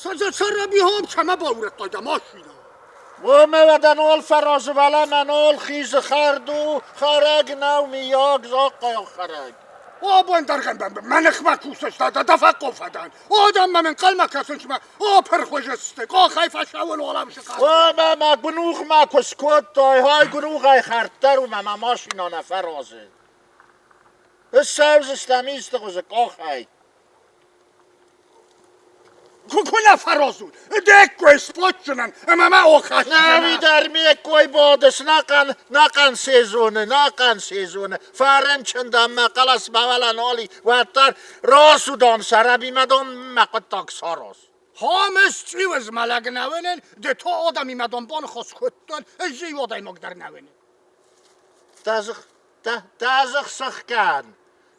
Сараби хом кӕмӕ баурӕдтай дӕ машинӕ? Уомӕ уӕдӕ нол фӕразы уӕлӕмӕ нол хизы хӕрд у, хӕрӕг нӕу, миййаг, захъхъайаг хӕрӕг. Абон дӕргъӕн мӕ ныхмӕ кусыс, дӕ дӕ фӕкъофадӕн. Адӕм мӕм ӕнхъӕлмӕ кӕсынц мӕ апырхуыз сты, къахӕй фӕсауын уӕлӕм сыхъӕр. Омӕ мӕ гуынугъмӕ куы скодтай, хай гуынугъӕй хӕрддӕр у мӕ мӕ машинӕ нӕ фӕразы. Ссӕудзыстӕм исты хуызы къахӕй. Куы нӕ фӕразут, де ккой сбаддзынӕн ӕмӕ мӕ охӕсдзынӕ. Нӕуи дӕр ме ккой бадыс нӕхъӕн, нӕхъӕн сезоны, нӕхъӕн сезоны. Фӕрынчын дӕн, мӕ хъӕлӕс мӕ нал и, уӕддӕр рацу, дам, сӕрӕбимӕ, дам, мӕ хъуыддаг сараз. Хамыс цъиуызмӕлӕг нӕ уынын, ды та адӕмимӕ домбаныхас кодтон, ӕз иу адӕймаг дӕр нӕ уынын. Дӕ дзых, дӕ, дӕ дзых сыхгӕн.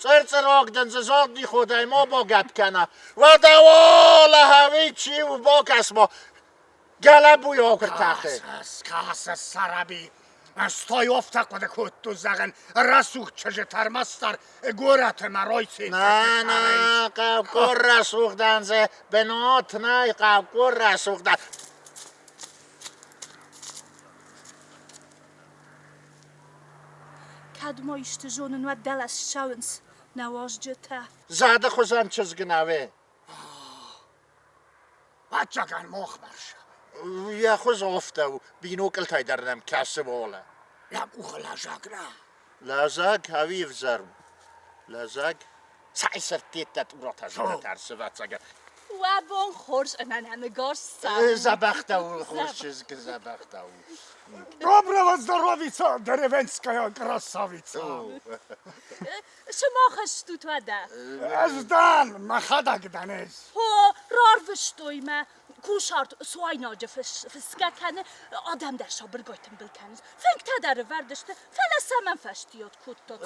Цъырцъыраг дын дзы задниходӕй ма багӕпп кӕна. Уӕдӕ уалӕ хӕуи чи у, бакӕс-ма, гӕлӕбуйау куы ртӕхы. Кӕсыс, кӕсыс, Сӕрӕби, ӕз та афтӕ хъуыды кодтон, зӕгъын, рӕсугъд чызджы тӕрмӕстдӕр горӕты мӕ райцентрты На, на, хъӕукъор рӕсугъдӕн дзы бынат нӕй, хъӕукъор рӕсугъдӕн. Кӕд ма исты зонын, уӕд дӕлӕ ссӕуынц нӕ уазджытӕ. Зӕды хуызӕн чызг нӕуе. Ӕцӕгӕн махмӕ ссӕуы. Йӕ хуыз афтӕ у, биноклтӕй дӕр нӕм кӕсы уалӕ. Йӕ къухы лӕзӕг нӕ. Лӕзӕг ӕви ӕвзӕр у? Лӕзӕг? Цӕй сырдтеттӕ тъуратӕ зыны тӕрсы, ӕвӕццӕгӕн. Уӕ бон хорз ӕмӕ нӕ ныгас цӕуы. Дзӕбӕхтӕ у, хорз чызг, дзӕбӕхтӕ у. Доброго здоровица, деревенская красавица! Сымах стут уӕдӕ? Ӕз дӕн, мӕхӕдӕг дӕн ӕз. Хо, рарвыстой мӕ кусарт цуайнаджы фысгӕ кӕны, адӕм дӕр сабыргай тымбыл кӕнынц. Фынгтӕ дӕр ӕвӕрд сты, фӕлӕ цӕмӕн фӕстиат кодтат?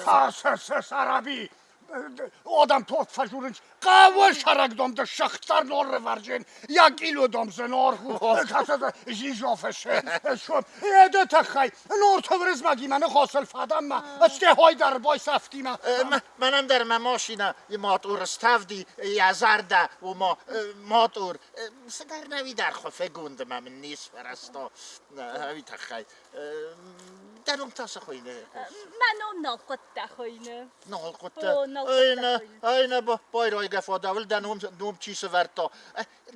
Сараби, Одам тот фӕжурынц хъӕуы сӕрӕгдом дӕ сӕхтар норрывӕрджын, я килодом зы норху, кӕсӕ зизофысы, эдэ тыххӕй, норты Уырызмӕгимӕ ныхосыл фадӕммӕ, стехой дӕр бойсӕфтимӕ. Мӕнӕн дӕр мӕ машинӕ матъур ставди, йӕ зӕрдӕ уыма матъур. Цыдӕр нӕуи дӕр хуыфегонд мӕ мын не сфӕрӕзта, ӕви тыххӕй. Дӕ ном та цы хуыйны? Мӕ ном Налхъуыдтӕ хуыйны. Налхъуыдтӕ? Ӕнӕ байрайгӕ фӕдӕуыл дӕ ном чи сӕвӕрдта?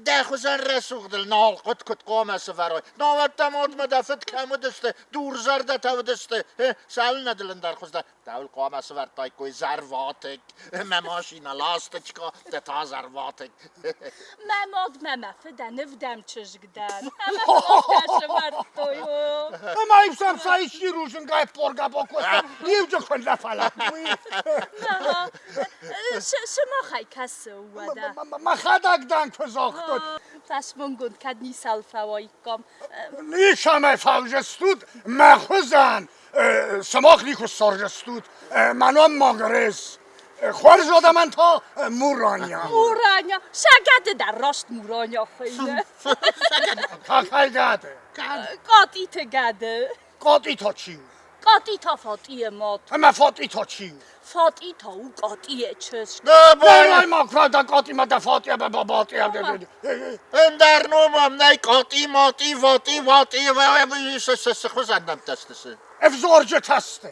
Дӕ хуызӕн рӕсугъдыл налхъуыд куыд хъуамӕ сӕвӕрой? Науӕд дӕ мадмӕ дӕ фыд кӕм уыдысты, дурзӕрдӕтӕ уыдысты, цалынмӕ дыл ӕндӕр хуыздӕр Дӕуыл хъуамӕ сӕвӕрдтаиккой зӕрватыкк, мӕ машинӕ ласточка, ды та зӕрватыкк. Мӕ мад мӕ мӕ фыдӕн ӕвдӕм чызг дӕн. Ӕмӕ афтӕ сӕвӕрдтой. Ӕмӕ сӕм сӕ исчи рудзынгӕй поргӕ бакодта, иуджы куыннӕ фӕлӕууй. Сымахӕй кӕцы у уӕдӕ? Мӕхӕдӕг дӕн куы загътон. Фӕсмонгонд кӕд ницӕуыл фӕуаиккам. Ницӕмӕй фӕлжыстут мӕ хуызӕн. Сымах никуы ссардзыстут мӕ ном Магрез. Хорз адӕмӕн та Мураня. Мураня. Сӕ гӕды дӕр раст Мураня хуыйны. Какай гӕды? Къатъиты гӕды. Къатъи та чи у? Къатъи та Фатъийы мад. Ӕмӕ Фатъи та чи у? Фатъи та у Къатъийы чызг. Нӕ ма куы Къатъимӕ дӕ Фатъи ӕмӕ Батъи. Ӕндӕр ном ӕм нӕй Къатъи, Матъи, Ватъи, Ватъи, цы хуызӕн нӕмттӕ сты цы? Ӕвзорджытӕ сты.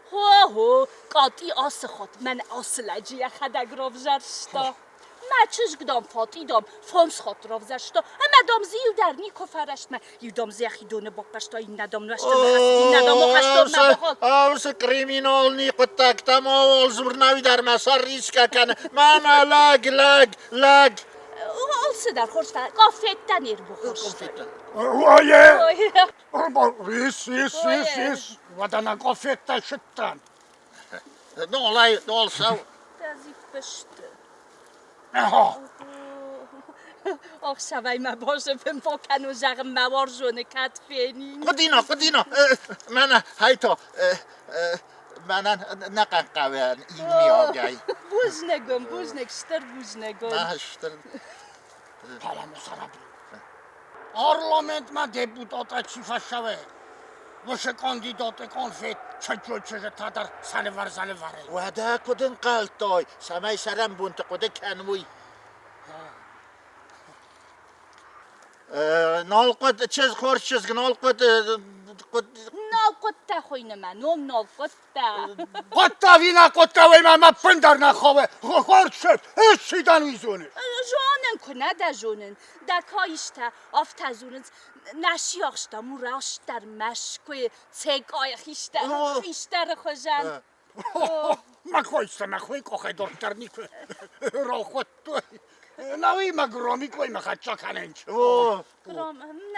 Хо-хо, Къатъи ацы хатт мӕнӕ ацы лӕджы йӕхӕдӕг равзӕрста. Мӕ чызг, дам, Фатъи, дам, фондз хатты равзӕрста, ӕмӕ, дам, дзы иу дӕр никуы фӕрӕстмӕ. Иу, дам, дзы йӕхи доны баппӕрста, иннӕ, дам, нуӕзты ныхӕст, иннӕ, дам, ахӕстонмӕ бахауд. Аусы криминални хъуыддӕгтӕ мауал дзур, нӕуи дӕр мӕ сӕр рисгӕ кӕны. Мӕнӕ лӕг, лӕг, лӕг! Алцыдӕр хорз, фӕлӕ къафеттӕ не рбахастой. Ое! Ис, ис, ис, ис. Уӕдӕ нӕ къафеттӕ сыдтӕн. Нолай, нол сау. Дӕзиппысты. Аха. Ӕхсӕвӕй мӕ базы бакӕнон, зӕгъын, мӕ уарзоны кӕд фенин. Хъуыдина, хъуыдина, мӕнӕ хайтӕ, мӕнӕн нӕ хъӕнхъӕуӕн иумиагӕй. Бузныг, бузныг, стыр бузныг. Стыр. Фӕлӕ Мусараби, парламентмӕ депутаттӕ чи фӕцӕуы, уыцы кандидаты конфет чызджы чызджытӕ дӕр сӕлывӕр-сӕлывӕрӕй. Уӕдӕ куыд ӕнхъӕлдтай, цӕмӕй цӕрӕнбонты хъуыды кӕн, уый? Налхъуыт, чызг, хорз чызг, налхъуыт, Налхъуыттӕ хуыйны мӕ ном, налхъуыттӕ. Къуыдта ӕви нӕ къуыдта, уый мӕ ӕппындӕр нӕ хъӕуы. Хорз чызг, ссидан уый зоныс. Зонын, куы нӕ дӕ зонын. Дӕ каистӕ афтӕ дзурынц, нӕ сиахстӕ мурастдӕр Мӕскуыйы ЦК-йы хистӕр, хистӕры хуызӕн. Мӕ койстӕ мӕ хуй къохӕй дорддӕр никуы рохуадтой. Науи мӕ громи коймӕ хӕццӕ кӕнынц. Гром,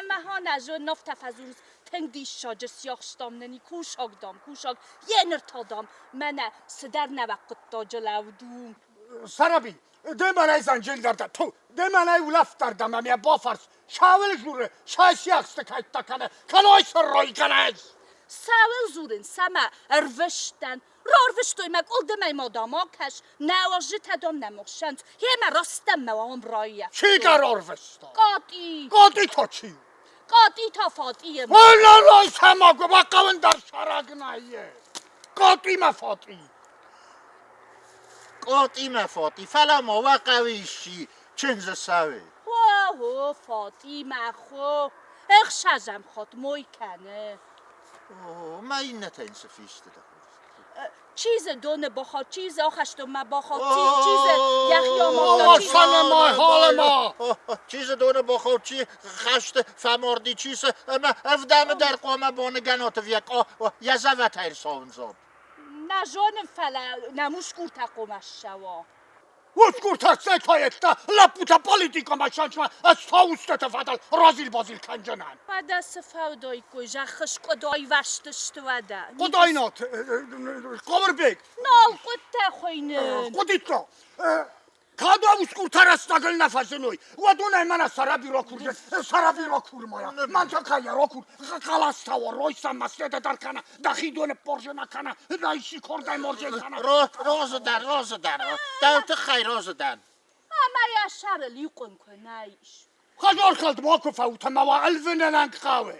мӕ зон нофтӕ фӕдзурынц, тынг диссаджы сиахстам нын и кусаг, дам, кусаг. Еныр та, дам, мӕнӕ цыдӕр нӕуӕг хъуыддаджы лӕуд у. Сараби, ды мӕнӕй зӕнджындӕр дӕ, ту, ды мӕнӕй улӕфтдӕр дӕ, мӕ мӕ бафӕрс, Цӕуыл дзуры, сӕ сиӕхсты кӕйттӕ кӕны, кӕной сыррой кӕнӕ Цӕуыл дзурын, цӕмӕ ӕрвыстӕн? Рарвыстой мӕ къуылдымӕй ма дам акӕс, нӕ уазджытӕ дам нӕм ӕхсӕнц, гъемӕ растӕм мӕ уам раййӕфтой. Чи дӕ рарвыста? Къатъи. Къатъи та чи у? Къатъи та Фатъийы. Ой, сӕмӕгуы бахъӕуын дӕр сараг нӕйы. Къатъи мӕ Фатъи. Къатъи мӕ Фатъи, фӕлӕ ма уӕ хъӕуы исчи чындзы цӕуы. О, Фатъимӕ, хо, ӕхсӕзӕм хатт мой кӕны. О, мӕ иннӕтӕ йын цы фесты дӕ хорз? Чи дзы доны бахауд, чи дзы ахӕстонмӕ бахауд, чи дзы йӕхи амардта, чи Чи дзы доны бахауд, чи хӕсты фӕмарди, чи цы, ӕмӕ ӕвдӕмы дӕр хъуамӕ боны гӕнаты йӕ зӕвӕтӕй ӕрцауындзон. Нӕ зонын, фӕлӕ нӕм усгуртӕ хъуамӕ ссӕуа. Усгуртӕ цӕйтӕ лӕппутӕ политикӕмӕ сӕнчмӕ ӕз та устыты фӕдыл разил-базил кӕнджынӕн. Уӕдӕ цы фӕудаиккой, зӕххы скъуыд айвӕзтысты уӕдӕ. Хъуыдайнат, Хъауырбег. Нал хъуыдтӕ хуыйны. Хъуыдитта. Кӕд уӕ усгуртӕ рӕстӕгыл нӕ фӕзыной, уӕд уын мӕнӕ сӕрӕби ракурдзӕн, сӕрӕби ракур мая. Мӕн та кӕй ракур, хъаластауа, ройса маслетӕ дӕр кӕна, дӕхи доны поржена кӕна, дӕ кордӕй моржен кӕна. Розы дӕн, розы дӕн, дӕу тыххӕй розы дӕн. Ӕмӕ йӕ сӕрыл иу хъуын куы нӕ ис. Хӕдзархӕлд макуы фӕут ӕмӕ уӕ ӕлвынӕн хъӕуы.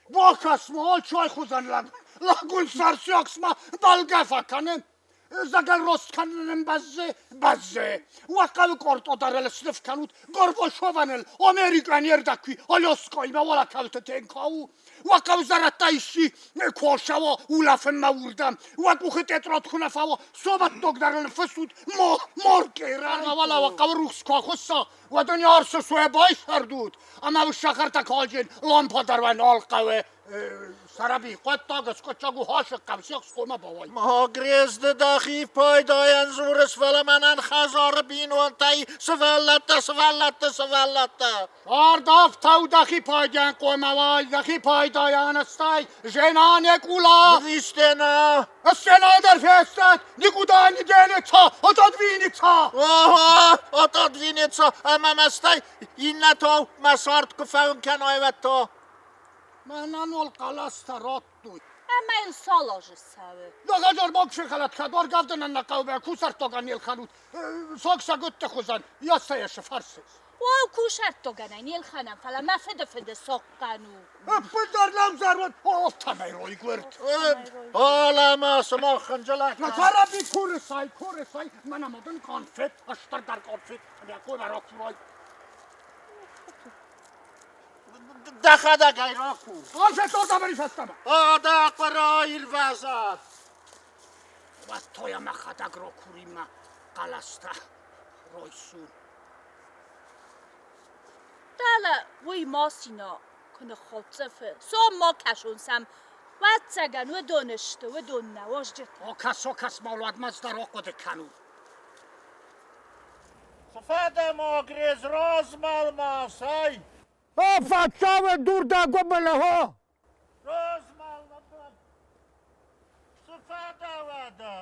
Бакӕс-ма, алчай хуызӕн лӕг, лӕгуын сӕрсиахсмӕ бӕлгӕ фӕкӕны. Зӕгӕлрост кӕнынӕн бӕззы, бӕззы. Уӕ хъӕуы къортъодарыл сныв кӕнут Горбачевӕныл, Америкӕ не рдӕкуи, Аляскаимӕ уӕлӕ кӕлты тенка у. Уӕ хъӕуы зӕрӕдтӕ исчи куы ацӕуа улӕфынмӕ уырдӕм, уӕ къухы тетрад куы нӕ фӕуа, совӕттог дӕр ын фыссут моркъерӕн, уӕлӕ уӕ хъӕуы рухс куы ахуысса, уӕд ын арсы суӕ байсӕрдут, ӕмӕ сахартӕ калджын лампа дӕр уӕ нал хъӕуы. Сараби, хъуыддаг скъуыддзаг у хасы хъӕвсиах скъомӕ бауай. Магрезды дӕхи пайдайӕн дзурыс, фӕлӕ мӕнӕн хӕдзары бинонтӕй сывӕллӕттӕ, сывӕллӕттӕ, сывӕллӕттӕ. Ардӕфтау дӕхи пайдайӕн хъуамӕ уай, дӕхи пайдайӕн стай, жена не къула. Стена. Стена дӕр фестад, никуда не денется, отодвинется. Ого, отодвинется, ӕмӕ мӕ стай иннӕтау мӕ цард куы фӕуын кӕнай, уӕд та. Мӕнӕн уал хъӕлӕстӕ радтой. Ӕмӕ йыл цал азы цӕуы? Дагазар бакшихалат хӕдвар гӕвдынӕн нӕ хъӕугӕ кусӕрттагӕн не лхӕнут. Саг сӕгуытты хуызӕн, йӕ сӕ фӕрсыс. О, кусӕрттагӕнӕй не лхӕнӕм, фӕлӕ мӕ фыды фыды цохъхъӕн у. Ӕппындӕр нӕм зӕронд афтӕмӕй райгуырд. Алӕ-ма, сымах хынджылӕг. Сараби курысай, курысай, мӕнӕ ма дын конфет, стырдӕр конфет, ӕмӕ къона ракурай. Дӕхӕдӕг ӕй ракур. Конфет ордӕмӕ фӕстӕмӕ. Дӕ хъуырӕй ирвӕзӕд. Уӕдтой мӕхӕдӕг ракуримӕ хъӕлӕстӕ райсун. Дӕлӕ уый ма цина куы ныххӕлдзӕфы. Цом ма кӕсон сӕм. Ӕвӕццӕгӕн, уыдон сты, уыдон нӕ уазджытӕ. Окӕс, окӕс, ма уӕдмӕ дӕр ахъуыды кӕнут. Цы фӕдӕ, Магрез, размӕл-ма, цӕй! О, фӕцӕуы дур дӕ гуыбыны, хо! Размӕл, цы фӕдӕ уӕдӕ?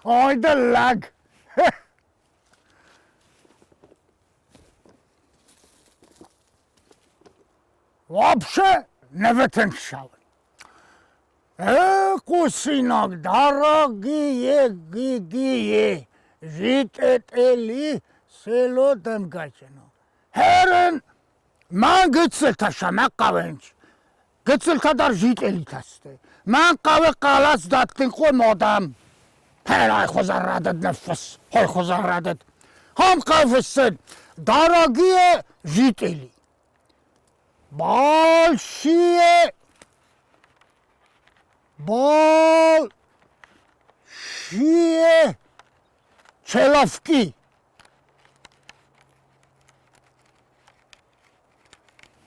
Ой, дӕ лӕг! Вообще не вытынчал. Хъусинаг дорогие гигие, житетели село Дымгачино. Хӕрын мӕ гыццылтӕ сӕмӕ хъавынц. Гыццылтӕ дӕр зитъелитӕ сты. Мӕн хъӕуы хъӕлӕс дӕттынхъом адӕм. Хӕрай хуызӕн рӕдыд ныффысс, хой хуызӕн рӕдыд. Ам хъӕуы фыссын Дорогие жители, большие, большие человки.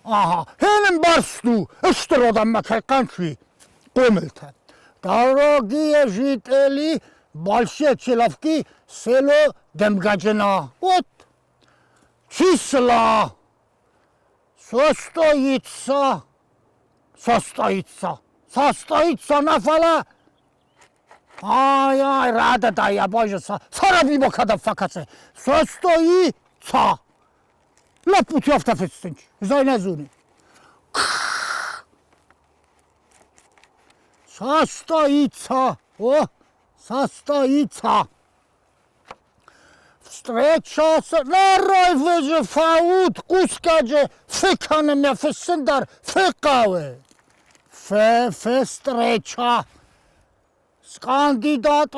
Aha, хенен барсту, стыр адӕммӕ кӕй хъанчуи хъомылтӕ. Дорогие жители, большие человки, село Демгаджина. Вот числа состоится, состоится, состоится на фала. Ай-ай, рада да я боже, сараби када факаце. Состоится. Лӕппути афтӕ фыссынц, зӕй нӕ зоны. Состоится, о, состоится. Встречался, наройвыжы фӕут, хъусгӕджы фы кӕны мӕ фыссын дӕр фыхъӕуы. Фы, встреча. С кандидат,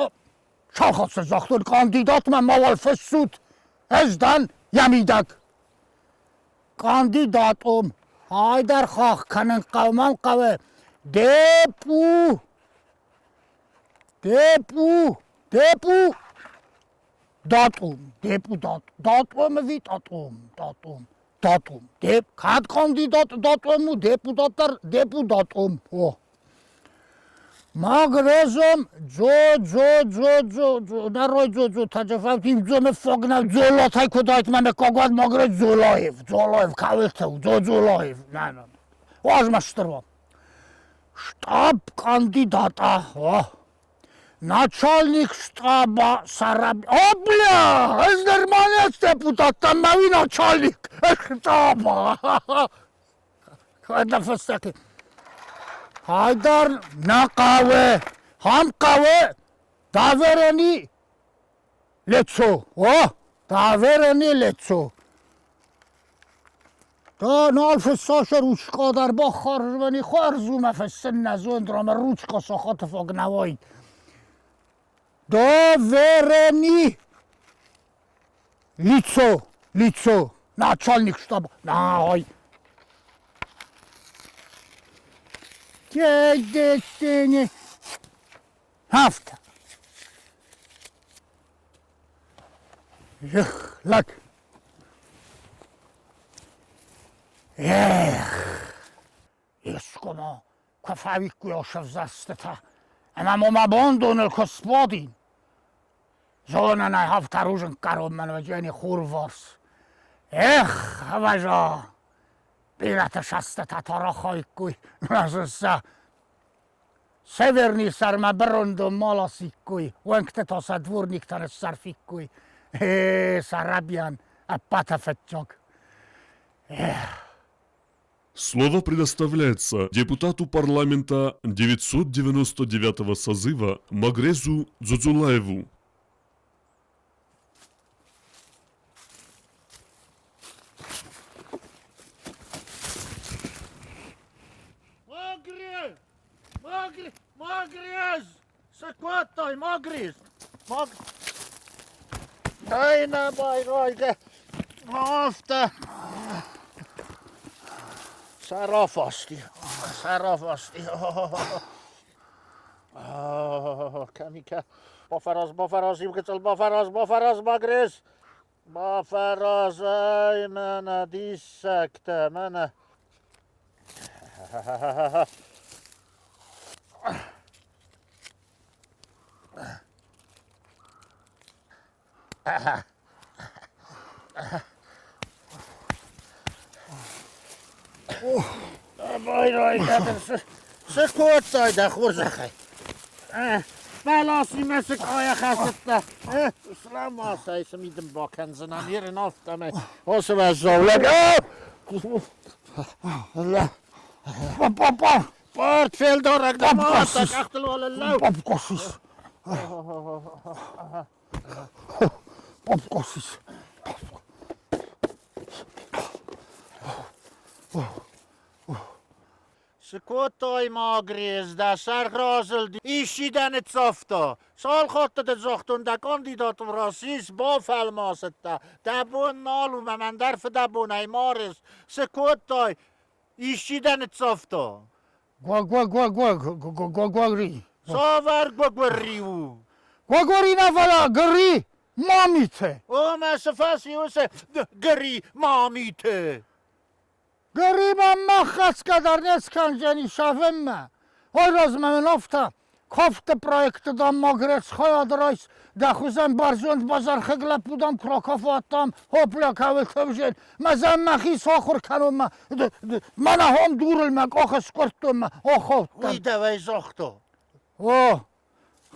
сахатсы загътон кандидатмӕ мауал фыссут, ӕз дӕн йӕ мидӕг. Кандидатом, айдӕр хахх кӕнын хъӕумӕ хъӕуы. Депу, депу, депу, датум, депутат, датум ӕви татум, татум, татум. Деп, кӕд кандидат датум у, депутат дӕр депутатом. О. Магрезом дзо дзо дзо дзо дзо нарой дзо дзо таджафав дзо фогна дзолотай кудайт маме когвад магрез дзолоев дзолоев кавелтев дзо дзолоев на на ვაზმასტრვა штაბ კანდიდატა ო начальник штаба сараб о бля ეს ნორმალია депутატა მავი начальник штаба ქადაფასაკი ჰაიდარ ნაყავე ჰამყავე დავრენი ლეცო ო დავრენი ლეცო دا نالف الساشر وش قادر بخار خارزو مفسن نزوند رام روچ ساخات فاق نواید доверени лицо лицо начальник штаба най Дедестени хафта. Эх, лак. Эх, искомо, кафавикку ошавзастета. Ама мома бондонел господин. Зонанай хафтаружен каромман ваджени хурварс. Эх, аважа. Бирата шастата тарахайккуй. Назысса. Северный сарма брондо маласиккуй. Уэнктетаса дворниктан сарфиккуй. Э, сарабьян, аппатафетчок. Эх. Слово предоставляется депутату парламента 999 созыва Магрезу Дзудзулаеву. Магрез! Магрез! Магрез! Сакотай, Магрез! Маг... Тайна байройге! Афта! Сарафасти! Сарафасти! Камика! Бафараз, бафараз, имгецел, бафараз, бафараз, Магрез! Бафараз, ай, мӕнӕ диссӕгтӕ, мӕнӕ! Цы кодтай, дӕ хорзӕхӕй? Бӕласимӕ цы къайӕ хӕцыдтӕ? Сламасӕй цы ми дын бакӕндзынӕн, ерын афтӕмӕй. Ацы уӕззау лӕг. Папа! Портфель дарӕг дӕ ма дӕ къӕхтыл уӕлӕллӕу. Папкосис. Папкосис. Цы кодтай, Магрез, дӕ сӕргъ разылди, исчи дӕ ныццавта? Цал хатты дын загътон, дӕ кандидатыл расис, бафӕлмӕцыдтӕ, дӕ бон нал у, мӕн дӕр фыдӕбонӕй марыс. Цы кодтай, исчи дӕ ныццавта? Гуа-гуа-гуа-гуа-гуа-гуа-гуагри. Цавӕр гуагуари у? Гуагуари нӕ фӕлӕ гри мамите. О, мӕ цы фӕци уыцы гри мамите? Грима ма хӕцгӕ дӕр не скӕндзӕни сафынмӕ. Ой размӕ мын афтӕ, кафты проекты, дам, Магрез хайад райс, дӕ хуызӕн бӕрзонд бӕзӕрхыг лӕппу, дам, куы ракафат, дам, хопля кӕуыл тӕвзен, мӕ зӕн мӕхи сахуыр кӕнон, мӕ мӕнӕ хом дурыл мӕ къах скъуырдтон, мӕ ахаудтӕн. Уый дӕуӕй загъта. О,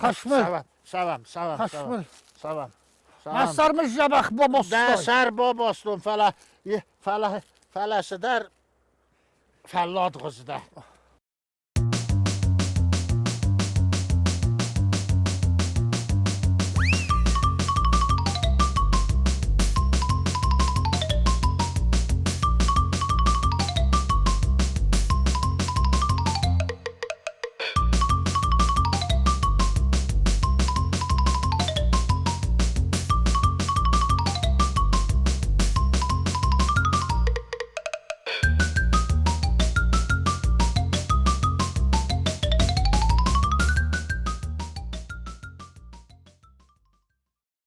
хӕсмыл. Савам, савам, Хӕсмыл. Савам. Мӕ сӕр мын дзӕбӕх бабастай. Дӕ сӕр бабастон, фӕлӕ, фӕлӕ, фӕлӕ цыдӕр фӕлладгъуыз дӕ.